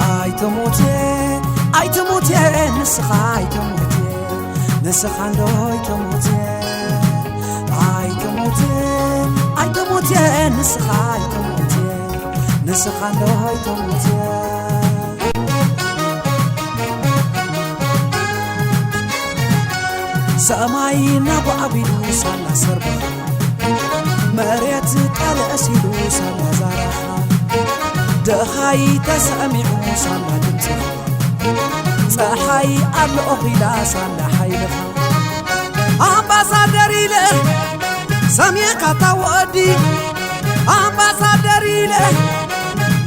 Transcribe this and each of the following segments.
ኣይትሙት ኣይትሙት ንስኻ ኣይትሙት ንስኻ እንዶ ኣይትሙት ኣይትሙት ኣይትሙት ንስኻ ኣይትሙት ንስኻ እንዶ ኣይትሙት ሰማይ እናጓዕቢሉ ሳላ ሰርብኻ መሬት ቀለስ ኢሉ ሳላ ዛራኻ ደኻይ ተሰሚዑ ሳላ ድምፅኻ ፀሓይ ኣሎ ኦኺላ ሳላ ሓይልኻ ኣምባሳደር ኢለ ሰሜንካ ታወዲ ኣምባሳደር ኢለ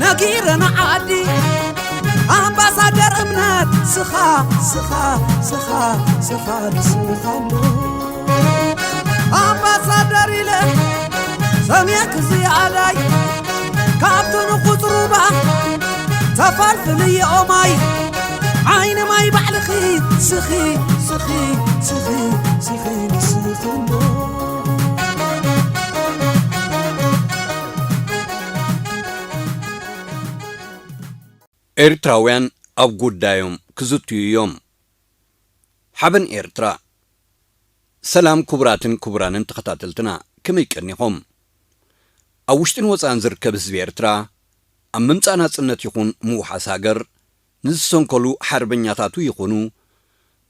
ነጊረ ንዓዲ ኣምባሳደር እምነት ስኻ ስኻ ስኻ ስኻ ንስኻሉ ኣምባሳደር ኢለ ሰሜክ ዝያዳይ ካብቲ ንቁፅሩባ ተፈልፍልዮ ማይ ዓይኒ ማይ ባዕልኺ ስኺ ስኺ ስኺ ስኺ ንስኺ እንዶ ኤርትራውያን ኣብ ጉዳዮም ክዝትዩ እዮም። ሓበን ኤርትራ። ሰላም ክቡራትን ክቡራንን ተኸታተልትና፣ ከመይ ቀኒኹም? ኣብ ውሽጥን ወጻእን ዝርከብ ህዝቢ ኤርትራ፣ ኣብ ምምጻእ ናጽነት ይኹን ምውሓስ ሃገር ንዝሰንከሉ ሓርበኛታቱ ይኹኑ፣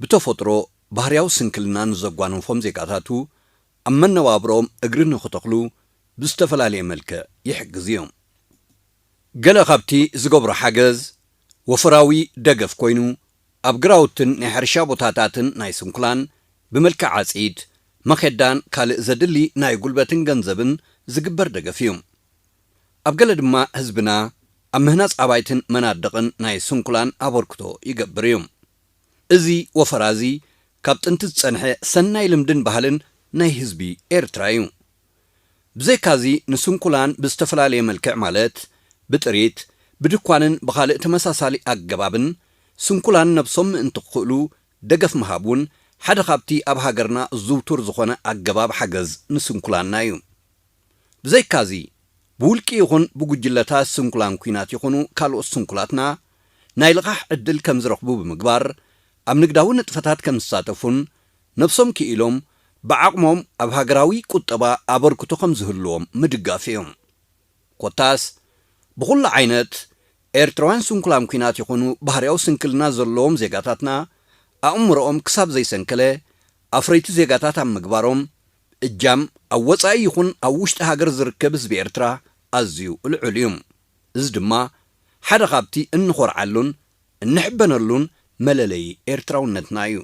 ብተፈጥሮ ባህርያዊ ስንክልና ንዘጓነፎም ዜጋታቱ፣ ኣብ መነባብሮኦም እግሪ ንኽተኽሉ ብዝተፈላለየ መልክዕ ይሕግዝ እዩ። ገለ ካብቲ ዝገብሮ ሓገዝ ወፈራዊ ደገፍ ኮይኑ፣ ኣብ ግራውትን ናይ ሕርሻ ቦታታትን ናይ ስንኩላን ብመልክዕ ዓጺድ፣ መኼዳን ካልእ ዘድሊ ናይ ጉልበትን ገንዘብን ዝግበር ደገፍ እዩ። ኣብ ገለ ድማ ህዝብና ኣብ ምህናጽ ኣባይትን መናድቕን ናይ ስንኩላን ኣበርክቶ ይገብር እዩ። እዚ ወፈራ እዚ ካብ ጥንቲ ዝጸንሐ ሰናይ ልምድን ባህልን ናይ ህዝቢ ኤርትራ እዩ። ብዘይካዚ ንስንኩላን ብዝተፈላለየ መልክዕ ማለት ብጥሪት፣ ብድኳንን ብኻልእ ተመሳሳሊ ኣገባብን ስንኩላን ነብሶም ምእንቲ ክኽእሉ ደገፍ ምሃብ እውን ሓደ ካብቲ ኣብ ሃገርና ዝውቱር ዝኾነ ኣገባብ ሓገዝ ንስንኩላንና እዩ። ብዘይካዚ ብውልቂ ይኹን ብጉጅለታት ስንኩላን ኲናት ይኹኑ ካልኦት ስንኩላትና ናይ ልቓሕ ዕድል ከም ዝረኽቡ ብምግባር ኣብ ንግዳዊ ንጥፈታት ከም ዝሳተፉን ነብሶም ክኢሎም ብዓቕሞም ኣብ ሃገራዊ ቁጠባ ኣበርክቶ ከም ዝህልዎም ምድጋፍ እዩ። ኮታስ ብኹሉ ዓይነት ኤርትራውያን ስንኩላን ኲናት ይኹኑ ባህርያዊ ስንክልና ዘለዎም ዜጋታትና ኣእምሮኦም ክሳብ ዘይሰንከለ ኣፍረይቲ ዜጋታት ኣብ ምግባሮም እጃም ኣብ ወጻኢ ይኹን ኣብ ውሽጢ ሃገር ዝርከብ ህዝቢ ኤርትራ ኣዝዩ ልዑል እዩ። እዚ ድማ ሓደ ካብቲ እንኾርዓሉን እንሕበነሉን መለለዪ ኤርትራውነትና እዩ።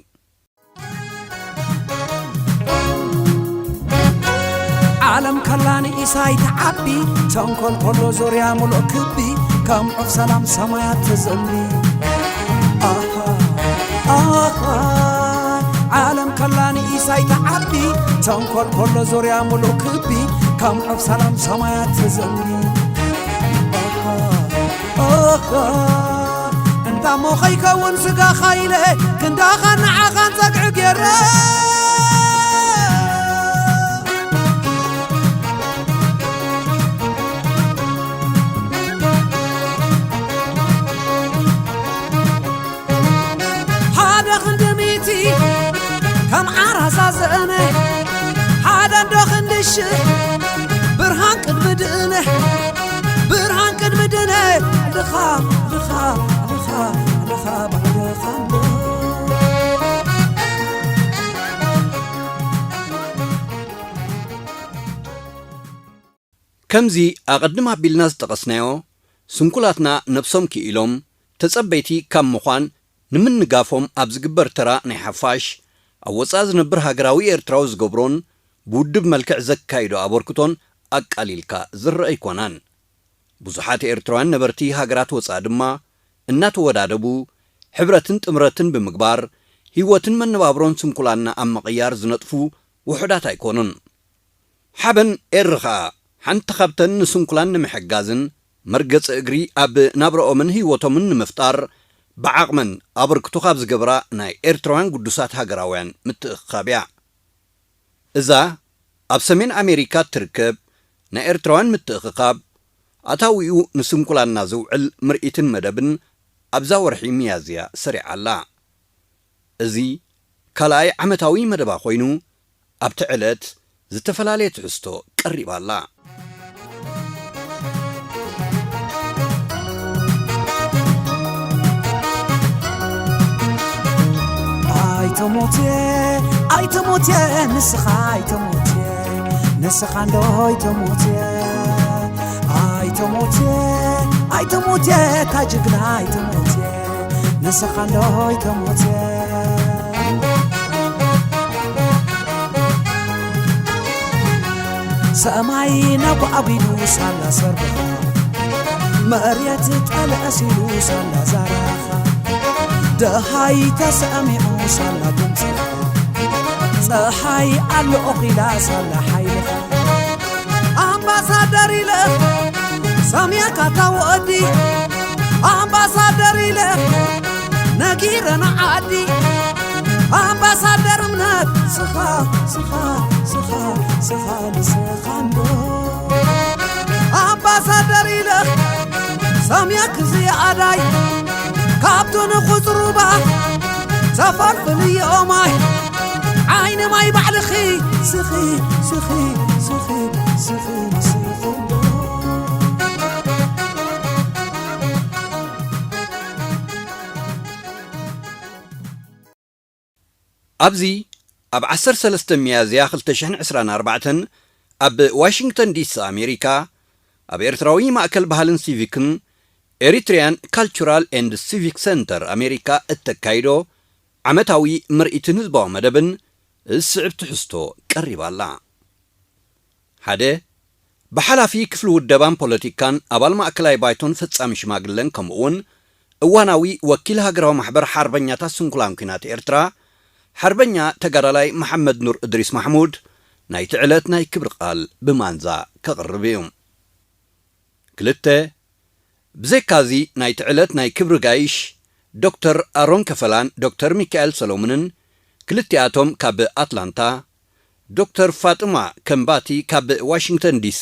ዓለም ከላ ንኢሳይ ትዓቢ፣ ተንኮል ከሎ ዙርያ ሙሉእ ክቢ፣ ከም ዑፍ ሰላም ሰማያት ተዘንቢ። ኣሃ፣ ኣሃ፣ ዓለም ከላ ንኢሳይ ትዓቢ፣ ተንኮል ከሎ ዙርያ ሙሉእ ክቢ፣ ከም ዑፍ ሰላም ሰማያት ተዘንቢ። ኣሃ፣ ኣሃ፣ እንታሞ ኸይከውን ስጋኻ ኢለ፣ ክንዳኻ ንዓኻን ጸግዒ ገይረ። ሓደ ክንዲ ሚእቲ ከም ዓራዛ ዘእነ፣ ሓደ እንዶ ክንዲ ሽሕ ብርሃን ቅድሚ ድእነ፣ ብርሃን ቅድሚ ድእነ፣ ልኻ፣ ልኻ፣ ልኻ፣ ልኻ ባዕልኻ እንዶ። ከምዚ ኣቐድም ኣቢልና ዝጠቐስናዮ፣ ስንኩላትና ነብሶም ክኢሎም ተጸበይቲ ካብ ምዃን ንምንጋፎም ኣብ ዝግበር ተራ ናይ ሓፋሽ፣ ኣብ ወጻኢ ዝነብር ሃገራዊ ኤርትራዊ ዝገብሮን ብውድብ መልክዕ ዘካይዶ ኣበርክቶን ኣቃሊልካ ዝረአ ኣይኮነን። ብዙሓት ኤርትራውያን ነበርቲ ሃገራት ወጻኢ ድማ እናተወዳደቡ፣ ሕብረትን ጥምረትን ብምግባር፣ ህይወትን መነባብሮን ስንኩላንና ኣብ ምቕያር ዝነጥፉ ውሑዳት ኣይኮኑን። ሓበን ኤሪ ኸኣ ሓንቲ ካብተን ንስንኩላን ንምሕጋዝን መርገጺ እግሪ ኣብ ናብራኦምን ህይወቶምን ንምፍጣር ብዓቕመን ኣበርክቶ ካብ ዝገብራ ናይ ኤርትራውያን ግዱሳት ሃገራውያን ምትእኽኻብ እያ። እዛ ኣብ ሰሜን ኣሜሪካ እትርከብ ናይ ኤርትራውያን ምትእኽኻብ፣ ኣታዊኡ ንስንኩላንና ዝውዕል ምርኢትን መደብን ኣብዛ ወርሒ ሚያዝያ ሰሪዓ ኣላ። እዚ ካልኣይ ዓመታዊ መደባ ኮይኑ፣ ኣብቲ ዕለት ዝተፈላለየ ትሕዝቶ ቀሪባ ኣላ። ኣይተሞቴ፣ ኣይተሞቴ፣ ንስኻ ኣይተሞቴ፣ ንስኻ እንዶ ኣይተሞቴ። ኣይተሞቴ፣ ኣይተሞቴ፣ እታ ጅግና ኣይተሞቴ፣ ንስኻ እንዶ ኣይተሞቴ። ሰማይ ነጓዕጒዱ ሳላ ሰርብኻ፣ መሬት ጠለስ ኢሉ ሳላ ዛራኻ፣ ደሃይ ተሰሚዑ ሳላ ድምፅኻ፣ ፀሓይ ኣሎ ኦኺላ ሳላ ሓይልኻ። ኣምባሳደር ኢለ ሰምየካ እታ ወዲ፣ ኣምባሳደር ኢለ ነጊረ ንዓዲ፣ ኣምባሳደር እምነት ስኻ፣ ስኻ፣ ስኻ፣ ስኻ፣ ንስኻ እንዶ። ኣምባሳደር ኢለ ሰምየክ ዝያዳይ፣ ካብቱ ንቑጽሩባ ተፈልፍልዮ ማይ፣ ዓይኒ ማይ ባዕልኺ ስኺ፣ ስኺ፣ ስኺ፣ ስኺ፣ ንስኺ እንዶ። ኣብዚ ኣብ ዓሰርተ ሰለስተ ሚያዝያ ክልተ ሽሕን ዕስራን ኣርባዕተን ኣብ ዋሽንግተን ዲሲ ኣሜሪካ፣ ኣብ ኤርትራዊ ማእከል ባህልን ሲቪክን፣ ኤሪትሪያን ካልቹራል ኤንድ ሲቪክ ሰንተር ኣሜሪካ እተካይዶ ዓመታዊ ምርኢትን ህዝባዊ መደብን ዝስዕብ ትሕዝቶ ቀሪባ ኣላ። ሓደ፣ ብሓላፊ ክፍሊ ውደባን ፖለቲካን ኣባል ማእከላይ ባይቶን ፈጻሚ ሽማግለን ከምኡውን እዋናዊ ወኪል ሃገራዊ ማሕበር ሓርበኛታት ስንኩላን ኲናት ኤርትራ ሓርበኛ ተጋዳላይ መሓመድ ኑር እድሪስ ማሕሙድ ናይቲ ዕለት ናይ ክብሪ ቃል ብማንዛ ከቕርብ እዩ። ክልተ፣ ብዘይካዚ ናይቲ ዕለት ናይ ክብሪ ጋይሽ ዶክተር ኣሮን ከፈላን ዶክተር ሚካኤል ሰሎሙንን ክልቲኣቶም ካብ ኣትላንታ፣ ዶክተር ፋጥማ ከምባቲ ካብ ዋሽንግተን ዲሲ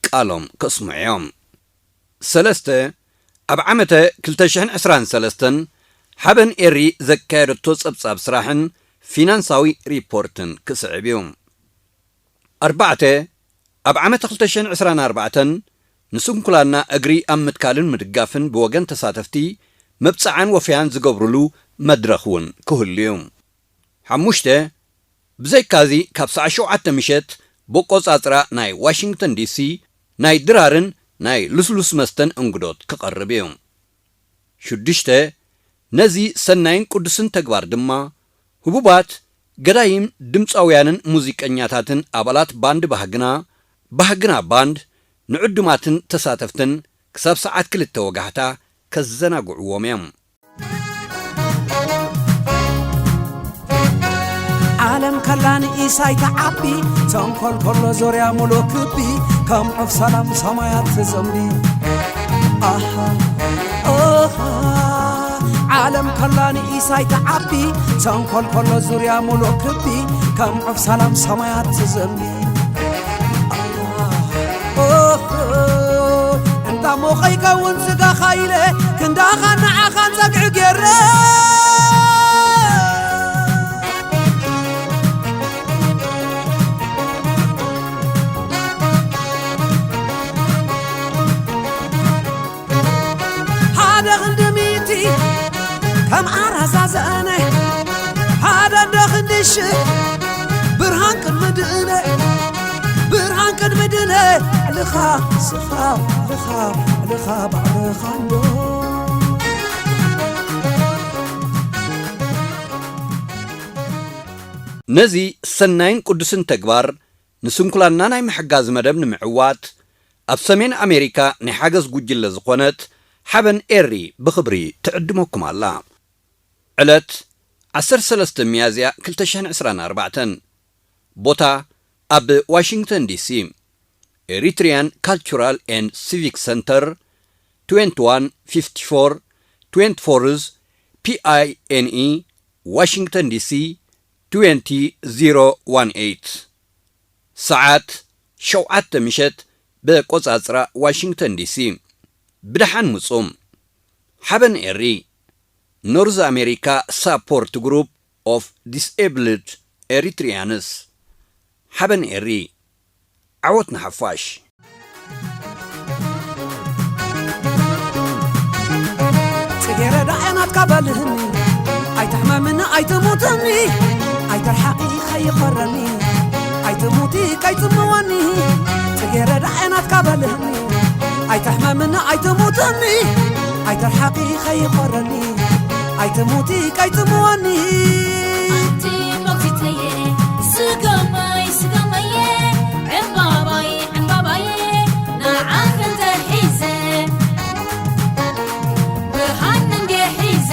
ቃሎም ከስምዑ እዮም። ሰለስተ፣ ኣብ ዓመተ ክልተ ሽሕን ዕስራን ሰለስተን ሓበን ኤሪ ዘካየደቶ ጸብጻብ ስራሕን ፊናንሳዊ ሪፖርትን ክስዕብ እዩ። ኣርባዕተ፣ ኣብ ዓመተ ክልተ ሽሕን ዕስራን ኣርባዕተን ንስንኩላንና እግሪ ኣብ ምትካልን ምድጋፍን ብወገን ተሳተፍቲ መብጽዓን ወፈያን ዝገብሩሉ መድረኽ እውን ክህሉ እዩ። ሓሙሽተ፣ ብዘይካዚ ካብ ሰዓት ሸውዓተ ምሸት በቆጻጽራ ናይ ዋሽንግተን ዲሲ ናይ ድራርን ናይ ልስሉስ መስተን እንግዶት ክቐርብ እዩ። ሽዱሽተ፣ ነዚ ሰናይን ቅዱስን ተግባር ድማ ህቡባት ገዳይም ድምፃውያንን ሙዚቀኛታትን ኣባላት ባንድ ባህግና፣ ባህግና ባንድ ንዕዱማትን ተሳተፍትን ክሳብ ሰዓት ክልተ ወጋሕታ ከዘናግዕዎም እዮም። ዓለም ከላ ንኢሳይ ትዓቢ፣ ተንኮል ከሎ ዙርያ ሙሉእ ክቢ፣ ከም ዑፍ ሰላም ሰማያት ትዘንቢ። ኣሃ፣ ኦሃ፣ ዓለም ከላ ንኢሳይ ትዓቢ፣ ተንኮል ከሎ ዙርያ ሙሉእ ክቢ፣ ከም ዑፍ ሰላም ሰማያት ትዘንቢ። ኦሆ፣ እንዳ እሞ ከይከውን ስጋኻ ኢለ፣ ክንዳኻን ንዓኻን ጸግዒ ገይረ። ሓደ ክንዲ ሚእቲ ከም ዓራዛ ዘእነ፣ ሓደ እንዶ ክንዲ ሽሕ ብርሃን ቅድሚ ድእነ፣ ብርሃን ቅድሚ ድእነ፣ ልኻ ስኻ፣ ልኻ፣ ልኻ ባዕልኻ እንዶ። ነዚ ሰናይን ቅዱስን ተግባር ንስንኩላንና ናይ ምሕጋዝ መደብ ንምዕዋት፣ ኣብ ሰሜን ኣሜሪካ ናይ ሓገዝ ጉጅለ ዝኾነት ሓበን ኤሪ ብኽብሪ ትዕድመኩም ኣላ። ዕለት ዓሰርተ ሰለስተ ሚያዝያ ክልተ ሽሕን ዕስራን ኣርባዕተን። ቦታ ኣብ ዋሽንግተን ዲሲ። Eritrean Cultural and Civic Center, twenty-one fifty-four twenty-fourth Pine, Washington D C twenty zero one eight። ሰዓት ሸውዓተ ምሸት ብቆጻጽራ ዋሽንግተን ዲሲ። ብደሓን ምጹ። ሓበን ኤሪ፣ ኖርዝ ኣሜሪካ ሳፖርት ግሩፕ ኦፍ ዲስኤብልድ ኤሪትሪያንስ። ሓበን ኤሪ፣ ዓወት ንሓፋሽ። ጽጌረዳ ዓይናትካ በልህኒ፣ ኣይትሕመምኒ ኣይትሙትኒ፣ ኣይተርሓቒ ከይኾረኒ፣ ኣይትሙቲ ከይጽምወኒ። ጽጌረዳ ዓይናትካ በልህኒ፣ ኣይትሕመምኒ ኣይትሙትኒ፣ ኣይተርሓቒ ከይኾረኒ፣ ኣይትሙቲ ከይጽምወኒ። ኣንቲ ሞግዚተየ፣ ስገመይ ስገመየ፣ ዕምባባይ ዕምባባየ፣ ንዓኺ እንተ ሒዘ፣ ብርሃን እንደ ሒዘ።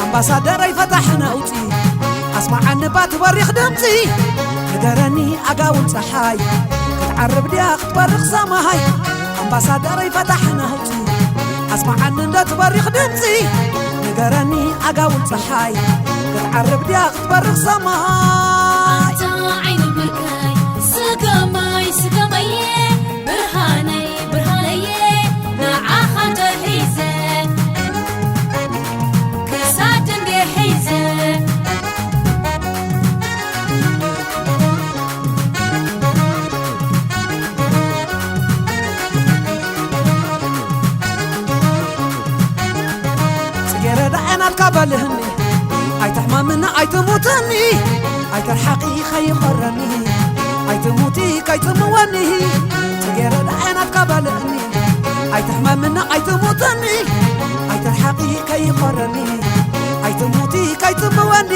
ኣምባሳደረይ ፈታሕ ነውፂ፣ ኣስማዓኒ ባቲ በሪኽ ድምፂ። ንገረኒ ኣጋውን ፀሓይ፣ ክትዓርብ ድያ ክትበርኽ ሰማይ? ኣምባሳደረይ ፈታሕ ነውፂ፣ ኣስማዓኒ እንደ ትበሪኽ ድምፂ። ንገረኒ ኣጋውን ፀሓይ፣ ክትዓርብ ድያ ክትበርኽ ሰማይ? ኣታ ዓይኒ ብርከይ፣ ስገማይ ስገመየ፣ ብርሃነይ ብርሃነየ፣ ንዓኻ እንተ ሒዘ፣ ክሳድ እንደ ሒዘ። ጽጌረዳ ዓይናትካ በልህኒ፣ ኣይትሕመምኒ ኣይትሙትኒ፣ ኣይተርሓቒ ከይኾረኒ፣ ኣይትሙቲ ከይጽምወኒ። ጽጌረዳ ዓይናትካ በልህኒ፣ ኣይትሕመምኒ ኣይትሙትኒ፣ ኣይተርሓቒ ከይኾረኒ፣ ኣይትሙቲ ከይጽምወኒ።